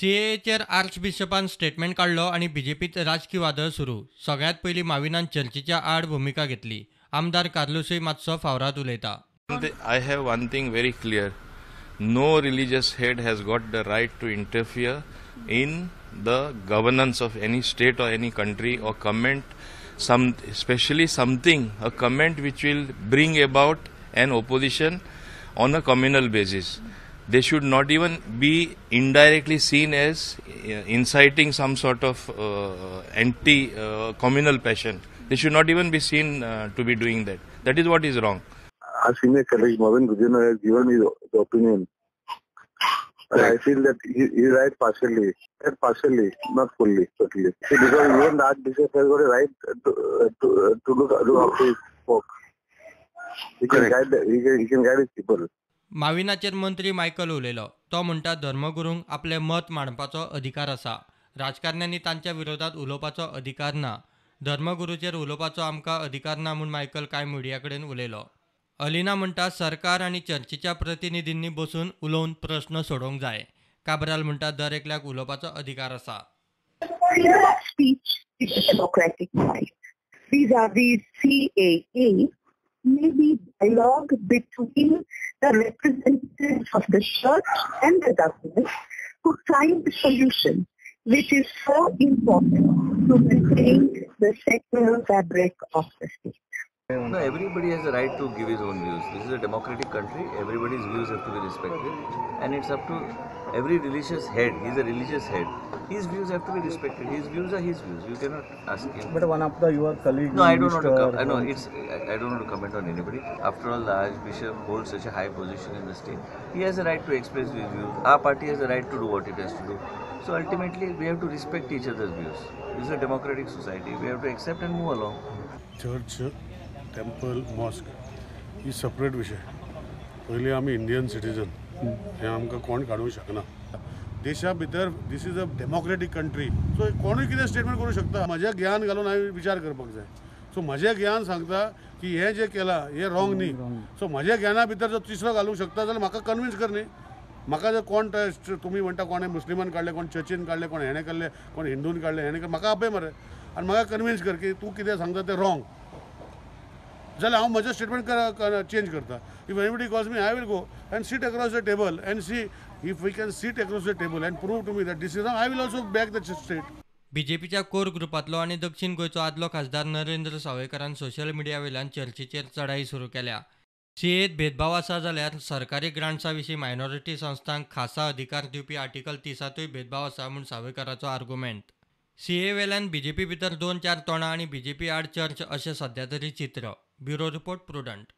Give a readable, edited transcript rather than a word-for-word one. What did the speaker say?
सीएएचेर आर्चबिशपान statement काडलो आनी बीजेपीत राजकी वादळ सुरू. सगळ्यांत पयलीं माविनान चर्चीच्या आड भुमिका घेतली. आमदार कार्लुसूय मातसो फावराद उलयता. I have one thing very clear. No religious head has got the right to interfere in the governance of any state or any country or comment some, especially something, a comment which will bring about an opposition on a communal basis. They should not even be indirectly seen as inciting some sort of anti-communal passion. They should not even be seen to be doing that. That is what is wrong. Our senior colleague Mauvin Godinho has given his opinion. And I feel that he is right partially, not fully, totally. See, because even the Archbishop has got a right to look after his folk. He can guide. He can guide his people. माविनाचेर मंत्री Michael उलयलो. तो म्हणटा धर्मगुरूंक आपलें मत मांडपाचो अधिकार आसा, राजकारण्यांनी तांच्या विरोधात उलोवपाचो अधिकार ना. धर्मगुरूचेर उलोवपाचो आमकां अधिकार ना म्हूण मायकल कांय मिडिया कडेन उलयलो. अलिना म्हणटा सरकार आनी चर्चीच्या प्रतिनिधींनी बसून उलोवन प्रश्न सोडोवंक जाय. काब्राल म्हणटा दर एकल्याक उलोवपाचो अधिकार आसा. Freedom of speech is a democratic right. Vis-a-vis CAA may be dialogue between the representatives of the church and the government to find the solution, which is so important to maintain the secular fabric of the state. No, everybody has a right to give his own views. This is a democratic country. Everybody's views have to be respected, and it's up to every religious head. He's a religious head. His views have to be respected. His views are his views. You cannot ask him. But one of the your colleagues. No, I don't want to. I know it's. I don't want to comment on anybody. After all, the Archbishop holds such a high position in the state. He has a right to express his views. Our party has a right to do what it has to do. So ultimately, we have to respect each other's views. This is a democratic society. We have to accept and move along. Church, temple, mosque he separate विशय. पयलीं आमी Indian citizen, हें आमकां कोण काडूंक शकना. देशा भितर this is a democratic country, so कोणूय कितें स्टेटमेंट करूं शकता. म्हजें ज्ञान घालून हांवें विचार करपाक जाय. सो म्हजें ज्ञान सांगता की हें जें केलां हें रॉंग न्ही. सो म्हज्या ज्ञाना भितर जर तिसरो घालूंक शकता जाल्यार म्हाका कन्विन्स कर न्ही. म्हाका जर कोण तुमी म्हणटा कोणें मुस्लिमान काडलें, कोण चर्चीन काडलें, कोण हेणें काडलें, कोण हिंदून काडलें, हेणें म्हाका आपय मरे आनी म्हाका कन्विन्स कर की तूं कितें सांगता तें रॉंग, जाल्यार हांव म्हजें स्टेटमेंट चेंज करता. If anybody calls me, I will go and sit across the table and see if we can sit across the table and prove to me that this is wrong, I will also back the state. बीजेपीच्या कोर ग्रुपांतलो आनी दक्षिण गोंयचो आदलो खासदार Narendra सावयकारान social media वयल्यान चर्चीचेर चढाई सुरू केल्या. सीएत भेदभाव आसा जाल्यार सरकारी ग्रांट्सा विशीं मायनॉरिटी संस्थांक खासा अधिकार दिवपी आर्टिकल 30 भेदभाव आसा म्हूण सावयकाराचो आर्गुमेंट. सीए वेल्यान बीजेपी भितर 2-4 तोंडां आनी बीजेपी आड चर्च अशें सध्या तरी चित्र. Bureau report, Prudent.